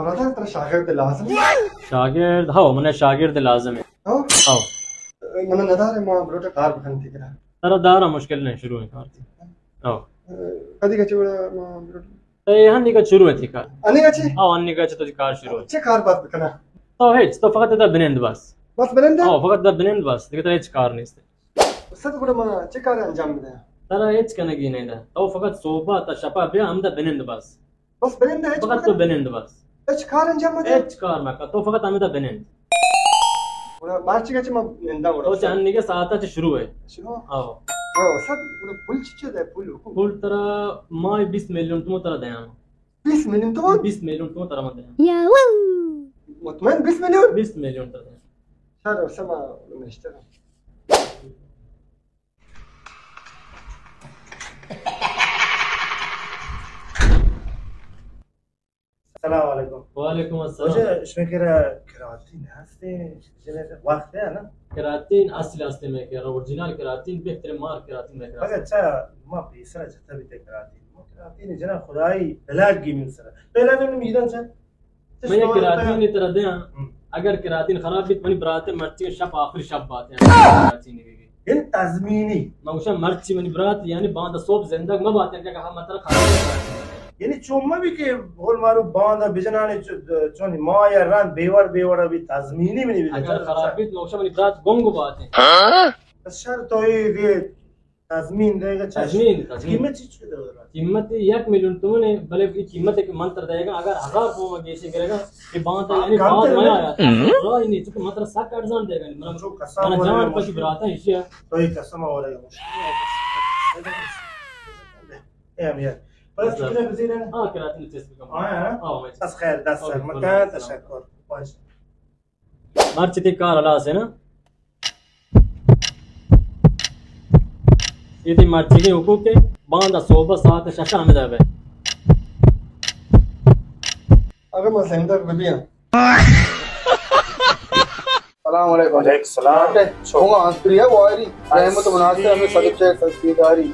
برادر، ترا شاگرد لازم اِنت؟ شاگرد؟ ہاؤ، من شاگرد لازم اِنت۔ ہاؤ؟ ہاؤ۔ من ندارے، ما بلوٹا کار بکن تئی کرا۔ ترا دارا مشکل نہیں، شروع ہے کار تئی۔ ہاؤ۔ کدی کچے بڑا ما بلوٹا؟ اے ہنی کا شروع ہے تئی کار۔ ہنی کا چی؟ ہاؤ، ہنی کا چی تو کار شروع ہے۔ چے کار بات بکنا؟ تو ہچ، تو فقط ادا بنند بس۔ بس بنند؟ ہاؤ، فقط ادا بنند بس، دیگہ ترا ہچ کار نیست۔ استاد، گڑا ما چے کار انجام بدیں؟ ترا ہچ کنگی نہیں دا۔ تو فقط صبح تا شپا بیا، ہمدا بنند بس۔ بس بنند، ہچ فقط تو بنند بس۔ ہچ کار انجام مدے؟ ہچ کار مکن، تو فقط ہمدا بنند۔ گڑا مرچی کا چی ما ننداں گڑا؟ تو چہ ہنی کا ساعتا چہ شروع ہے۔ شروع؟ ہاؤ۔ ہاؤ، استاد، گڑا پول چی چی دے، پول؟ پول ترا ماہ بیست میلیون تومن ترا دیاں۔ بیست میلیون تومن؟ بیست میلیون تومن ترا ما دیاں۔ مطمئن بیست میلیون؟ بیست میلیون ترا دیاں۔ شر، سما نشتہ۔ السلام علیکم۔ وعلیکم السلام۔ واجہ، شما کرا کراتین ہستے؟ جنہیں وقت ہے نا؟ کراتین اصل ہستے میں کرا، اوریجنل کراتین، بہترین مار کراتین میں کرا۔ اچھا، ما پیسرا جتا بیتے کراتین۔ ما کراتین جنا خدائی بلاک گیمنگ سرا۔ پہلا دن میدان چا؟ من یک کراتین ترا دیاں۔ ہم۔ اگر کراتین خراب بیت، منی برات مرچی شپ آخری شپ بات ہے۔ کراتین بیگی۔ یعنی تضمینی؟ من گوشاں مرچی منی برات، یعنی باندا صبح زندگ مہ بات، کہ ہم ترا خراب بیت۔ یعنی چون مہ بی کہ بقول معروف باندا بجنانے چو-، چون ما یا رند بیوڑ بیوڑ بی تضمینی منی بجن۔ اگر خراب بیت، من گوشاں منی برات گنگ بات ہے۔ ہاں؟ بس شر تو یہ تضمین دے گا چش۔ تضمین، تضمین۔ قیمت چی چی دے گا؟ قیمت یک میلیون تومن ہے، بلے یہ قیمت ہے کہ من تر دے گا، اگر ہزار تومن گیشے کرے گا، یہ باندا، یعنی کم باندا تر منا ہے۔ آیا۔ ہم۔ راہ نہیں، چونکہ من ترا سک ارزان دے گا، من، جو قسم من جان پکی براتا ہے، اسی ہے۔ تو یہ قسم ہو رہا ہے۔ اے ہم یار۔ بس بس۔ کتنے بزیر ہیں؟ ہاں، کراتین چیز بھی کم۔ ہاں، ہاں۔ ہاں، بس خیر، دس سر۔ اوکے، مکان، اللہ۔ تشکر۔ خوش۔ مرچی تئی کار ہلاس ہے نا؟ یہ تئی مرچی کے حقوق ہے، باندا صبح ساعت شش ہمیں دے۔ اگر میں زندگ بہ بیاں۔ السلام علیکم۔ وعلیکم السلام۔ شما انتری ہے واری، رحمت مناسب ہمیں صدقے سجداری۔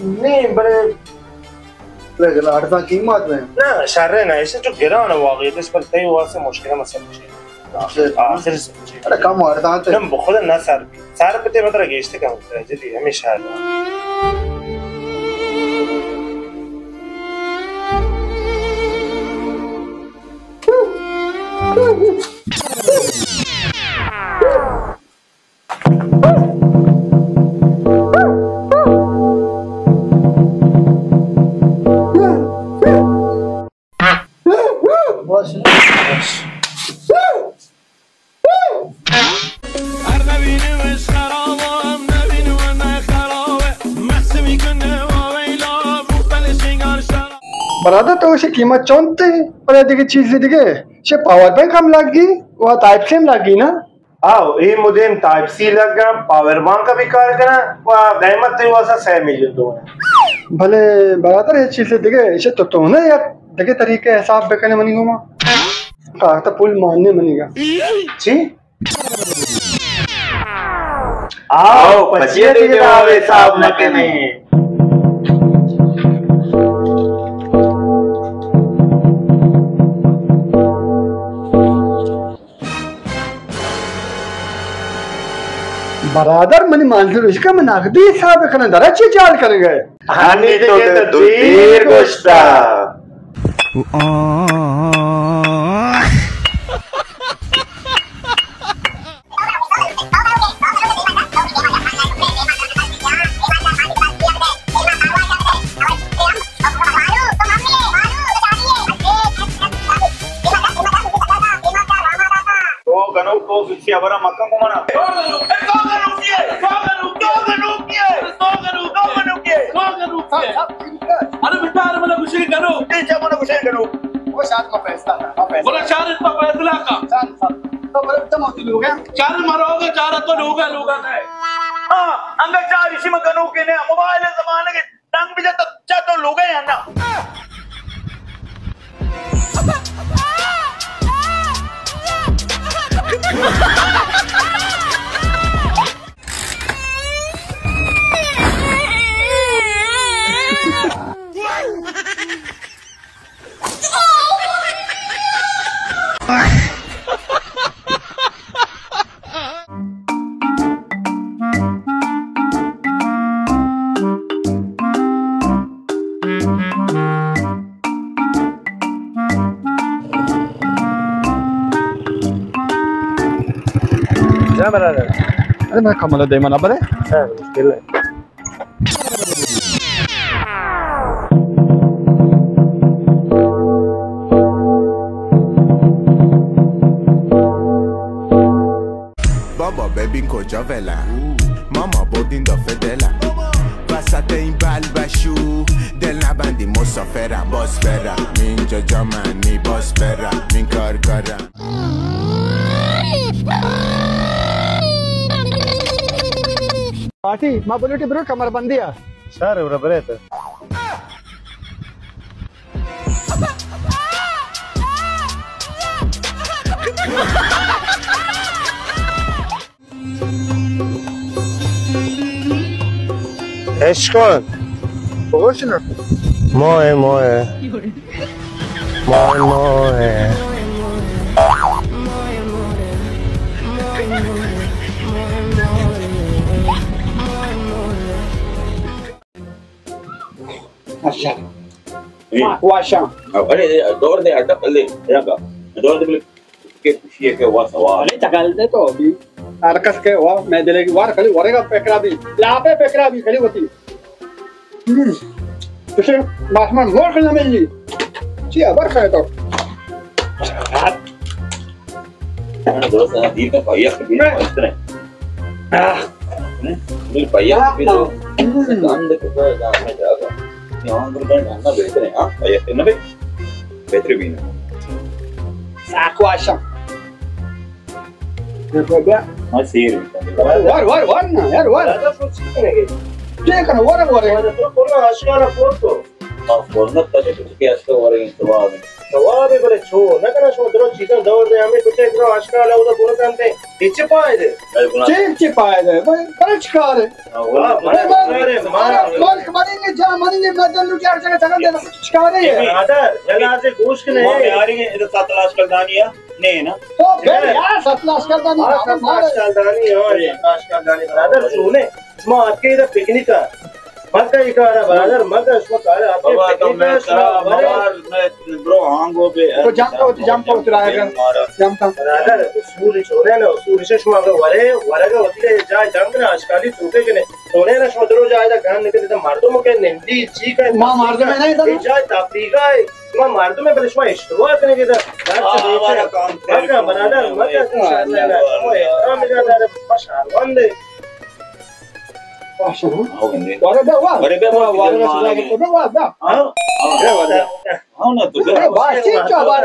نہیں، بلے بلے ارزان قیمت میں۔ نہ، شر نہ، ایسے جو گران ہے واقعی، اس پر تئی واسطے مشکل ہے، مسئلہ مشکل۔ اچھا۔ آخر سے مجھے۔ ارے کم ارزان تے۔ نہ، بخدا نہ سر۔ سر پتے مطلب گیشتے کم کرے، جدی ہمیشہ ہے۔ برادر، تو اسے قیمت چونتے، پر دیگه چیز دیگه، چه پاور بینک ہم لگی و ٹائپ سی ہم لگی نا؟ آؤ، اے مدیم ٹائپ سی لگا، پاور بینک بھی کار کرا، و قیمت تے واسا سہ میلیون تو۔ بھلے برادر، یہ چیز دیگه، اسے تو تو نے یک دیگه طریقے حساب بکنے منی گوما۔ کاغذ پول ماننے منی گا۔ چی؟ آؤ، پچیے تے جواب حساب نہ کنے۔ برادر، منی منظور اش کہ من نقدی حساب کناں، درا چی جال کنگ ئے؟ ہنی تو تو دیر گوشتا۔ تو گنوک تو گچی ہبرا مکن گو منا۔ تو گنوک، تو گنوکی ئے، تو گنوکی ئے، تو گنوکی ئے۔ ارے بیٹا، ارے منا گوشے گنوک۔ اے چا منا گوشے گنوک؟ وہ شاید ما فیصلہ کا، ما فیصلہ۔ بولا شاید ما فیصلہ کا۔ شاید، شاید۔ تو بولے بیٹا موتی لوگ ہیں۔ شاید مروگا، شاید تو لوگا، لوگا نہ۔ ہاں، انگا چار اسی میں گنوک نے، موبائل زمانے کے تنگ بجا تو، چا تو لوگ ئے یا نا؟ برادر۔ ارے میں کمل دے منا برے۔ ہاں، مشکل ہے۔ بابا ببین کجا ولم، ماما بودین دا فدلم، وسط این بلبشو، دل نبندی مسافرم، باز برم، اینجا جا من نی، باز برم، این کار کارم. پارٹی، ما بلوٹی برو کمر بندی ءَ۔ شر ورا برے تو۔ عشقان. بگوش نا. موئے، موئے. موئے، موئے. اچھا. ہوں. واہ، واہ، شام. ارے، دور دے، اڈا پلے، یا کا؟ دور دے پلے. کہ خوشی ہے کہ وہ سوال. ارے، تکال دے تو ابھی. ہر کس کے وہ، میں دلے کی وار کلی ورے گا پکرا بھی. لاپے پکرا بھی کلی ہوتی. ہوں. اسے ماسمان مور کھانا مل جی. چی خبر کھائے تو؟ من درست نه، دیر کن، پایه خیلی نه. مستره. آه. نه؟ دیر پایه خیلی نه. آه. گند که پایه گند نه جاگا. یہاں پر گند نه بہتر ہے، ہاں؟ پایه خیلی نه بہتر بھی نه. ساکو آشم. ہاں، سیر. وار، وار، وار نا، یار، وار. دادا، تو چی کنگے؟ چی کنگے؟ وار، وار. تو کلا آشکارا فوت کو. آ، فوت نہ، تجھے کچھ کے آشکار وار، ثواب ہے. ثواب ہے، بلے چو نہ کنا، شما درو چیزاں دور دے، ہمیں کچھ درو آشکار لاؤ، تو گناہ کرتے. ہچ پائے دے. چی، چی پائے دے؟ بلے، بلے چکار ہے؟ ہاں، وہ بلے، بلے، بلے، بلے، بلے، بلے، بلے، جا، منی یہ مدن لوٹی ہر جگہ چکن دے، چکار ہے؟ برادر، جنازے گوش کے نہیں. ہمارے آشکار دانی ہے. نہ، نہ. تو بل یار، ستلاش کردانی، ہاں، ستلاش کردانی، ہاں، ستلاش کردانی، برادر، چونے؟ شما آتکے ادا پکنک ءَ. مکہ ای کارا، برادر، مکہ شما کارا آتکے بابا، پکنک ءَ، شما ورے. مار، میں برو ہانگو بے. تو جام کا ہوتی، جام کا ہوتی رہا ہے. جام کا. برادر، اصول چونے نا، اصول سے شما اگر ورے، ورگا ہوتی ہے، جائے جام کنا، آشکالی توکے کنے. چونے نا، شما درو جائے دا گان نکلے، دا مردم کے نندی، چی کا، ما مردم ہے نہیں، دا. یہ جائے تفریح ہے. شما مردم، بلے شما اشتباہ کنگے دا. ہاں، ہمارا کام ہے. مکہ برادر، مکہ تو شرمندہ. شما احترام نگاہ دارے، شما شہروند ہے. ہاں؟ ہاں، نا تو بیا. بس چیز چا بار.